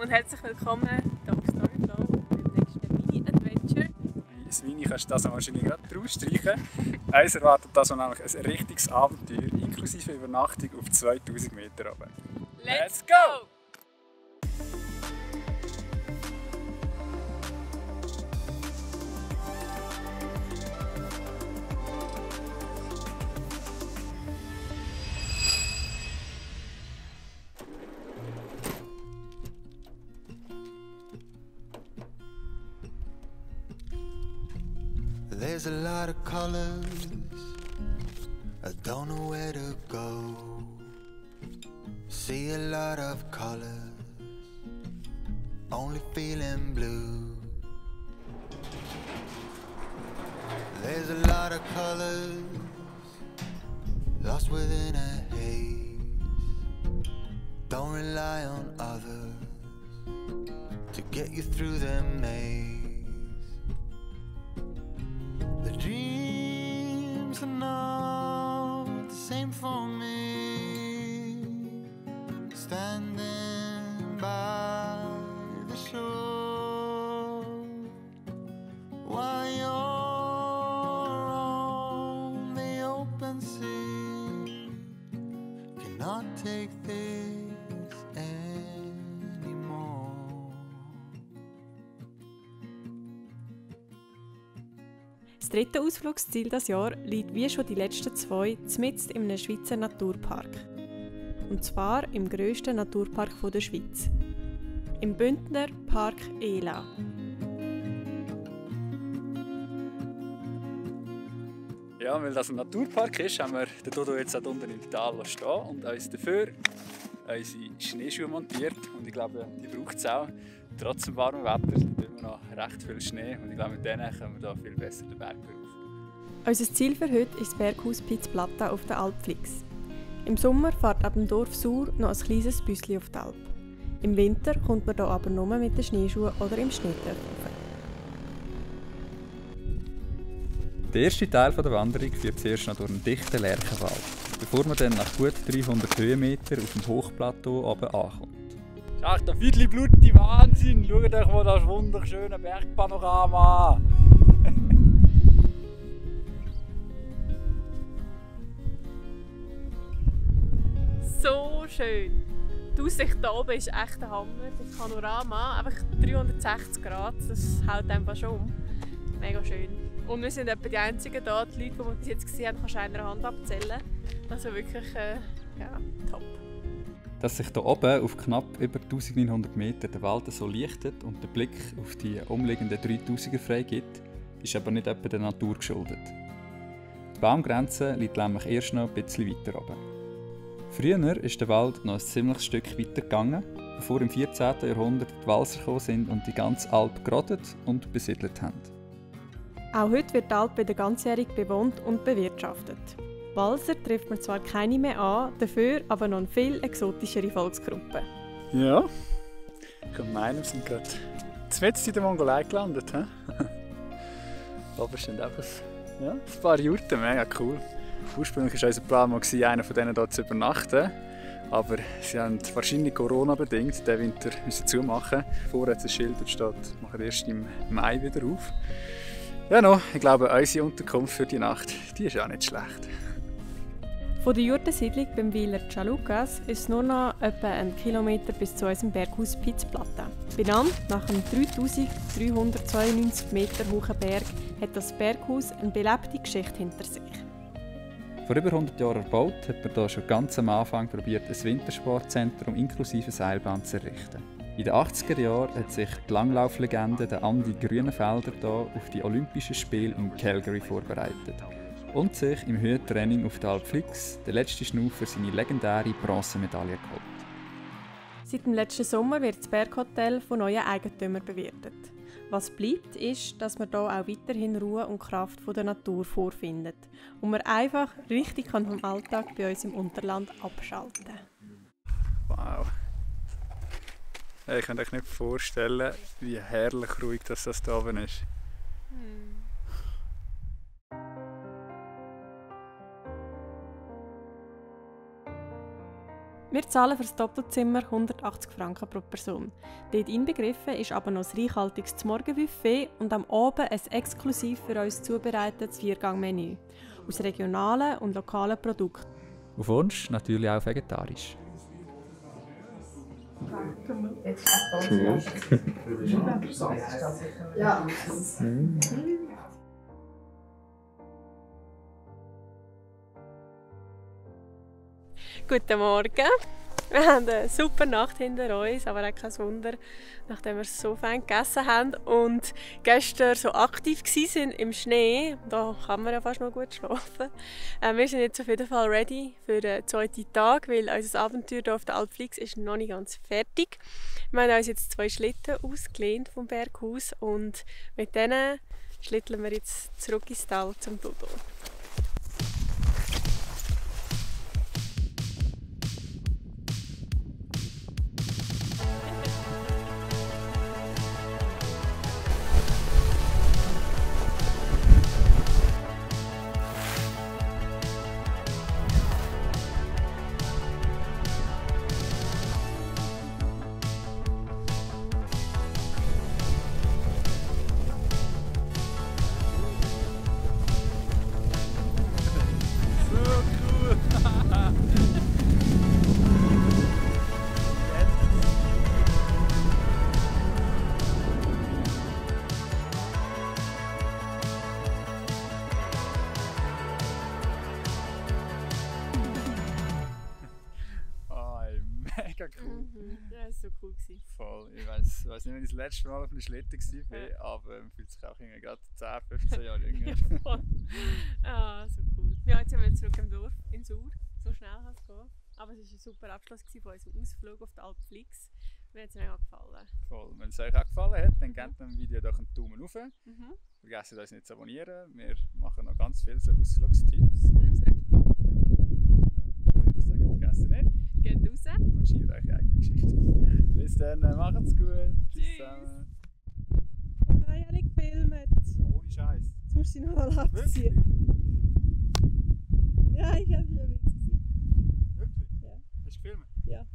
und herzlich willkommen hier auf Storyflow beim nächsten Mini-Adventure. Das Mini kannst du das wahrscheinlich gerade rausstreichen. Uns erwartet das nämlich ein richtiges Abenteuer, inklusive Übernachtung auf 2000 Meter oben. Let's go! There's a lot of colors, I don't know where to go. See a lot of colors, only feeling blue. There's a lot of colors, lost within a haze. Don't rely on others to get you through the maze. The dreams are not the same for me. Standing by the shore while you're on the open sea, cannot take this anymore. Das dritte Ausflugsziel dieses Jahr liegt wie schon die letzten zwei mitten in einem Schweizer Naturpark. Und zwar im grössten Naturpark der Schweiz. Im Bündner Park Ela. Ja, weil das ein Naturpark ist, haben wir den Dodo jetzt auch unten im Tal stehen und uns dafür unsere Schneeschuhe montiert. Und ich glaube, die braucht es auch. Trotz dem warmen Wetter ist immer noch recht viel Schnee und ich glaube, mit denen können wir da viel besser den Berg rauf. Unser Ziel für heute ist das Berghaus Piz Plata auf der Alp Flix. Im Sommer fährt ab dem Dorf Sur noch ein kleines Büsschen auf die Alp. Im Winter kommt man hier aber nur mit den Schneeschuhen oder im Schneeturf rauf. Der erste Teil der Wanderung führt zuerst noch durch einen dichten Lärchenwald, bevor man dann nach gut 300 Höhenmetern auf dem Hochplateau oben ankommt. Das ist echt ein Viertel blutige Wahnsinn! Schaut euch mal das wunderschöne Bergpanorama an! So schön! Die Aussicht hier oben ist echt ein Hammer. Das Panorama, einfach 360 Grad, das haut einfach schon um. Mega schön. Und wir sind etwa die einzigen hier, die Leute, die wir bis jetzt gesehen haben, kannst du einer Hand abzählen. Also wirklich, ja, top. Dass sich hier oben auf knapp über 1900 Meter der Wald so lichtet und der Blick auf die umliegenden 3000er freigibt, ist aber nicht etwa der Natur geschuldet. Die Baumgrenze liegt nämlich erst noch ein bisschen weiter oben. Früher ist der Wald noch ein ziemliches Stück weiter gegangen, bevor im 14. Jahrhundert die Walser gekommen sind und die ganze Alp gerodet und besiedelt haben. Auch heute wird die Alp wieder ganzjährig bewohnt und bewirtschaftet. Walser trifft man zwar keine mehr an, dafür aber noch eine viel exotischere Volksgruppe. Ja, ich und meinem sind gerade mitten in der Mongolei gelandet. Da oben stehen einfach ein paar Jurten, mega cool. Ursprünglich war unser Plan, einer von denen hier zu übernachten. Aber sie haben wahrscheinlich Corona-bedingt den Winter zumachen. Vorher hat es ein Schild, das steht, machen erst im Mai wieder auf. Ja, no, ich glaube, unsere Unterkunft für die Nacht, die ist auch nicht schlecht. Von der Jurtensiedlung beim Weiler Chalucas ist es nur noch etwa 1 Kilometer bis zu unserem Berghaus Piz Plata. Benannt nach einem 3392 Meter hohen Berg hat das Berghaus eine belebte Geschichte hinter sich. Vor über 100 Jahren erbaut, hat man hier schon ganz am Anfang probiert, ein Wintersportzentrum inklusive Seilbahn zu errichten. In den 80er Jahren hat sich die Langlauflegende der Andi Grünenfelder hier auf die Olympischen Spiele in Calgary vorbereitet und sich im Höhentraining auf der Alp Flix den letzten Schnuff für seine legendäre Bronzemedaille geholt. Seit dem letzten Sommer wird das Berghotel von neuen Eigentümern bewirtet. Was bleibt, ist, dass man hier auch weiterhin Ruhe und Kraft von der Natur vorfindet und man einfach richtig vom Alltag bei uns im Unterland abschalten kann. Wow! Ich kann euch nicht vorstellen, wie herrlich ruhig das hier oben ist. Wir zahlen für das Doppelzimmer 180 Franken pro Person. Dort inbegriffen ist aber noch ein reichhaltiges Morgenbuffet und am Abend ein exklusiv für uns zubereitetes Viergang-Menü aus regionalen und lokalen Produkten. Auf Wunsch natürlich auch vegetarisch. Guten Morgen. Wir haben eine super Nacht hinter uns, aber auch kein Wunder, nachdem wir so fein gegessen haben und gestern so aktiv waren im Schnee. Da kann man ja fast noch gut schlafen. Wir sind jetzt auf jeden Fall ready für den zweiten Tag, weil unser Abenteuer hier auf der Alp Flix ist noch nicht ganz fertig. Wir haben uns jetzt 2 Schlitten ausgelehnt vom Berghaus und mit denen schlitteln wir jetzt zurück ins Tal zum Dodo. Mega cool. Ja, das war so cool. Voll. Ich weiss nicht, wenn ich das letzte Mal auf einer Schlitten war, aber man fühlt sich auch gerade 10, 15 Jahre jünger. Ah, so cool. Ja, jetzt sind wir zurück im Dorf, in Sur. So schnell kann es gehen. Aber es war ein super Abschluss von unserem Ausflug auf die Alp Flix. Mir hat es mega gefallen. Voll. Wenn es euch auch gefallen hat, dann gebt dem Video doch einen Daumen hoch. Vergesst uns nicht zu abonnieren. Wir machen noch ganz viele so Ausflugstipps. Ich sage, vergessen nicht. Geht raus. Und schreibt eure eigene Geschichte. Bis dann, macht's gut. Tschüss. Zusammen. Oh nein, ich habe nicht gefilmt. Ohne Scheiß. Jetzt musst du dich noch mal abziehen. Nein, ich habe nicht mehr Witz. Wirklich? Ja. Hast du gefilmt? Ja.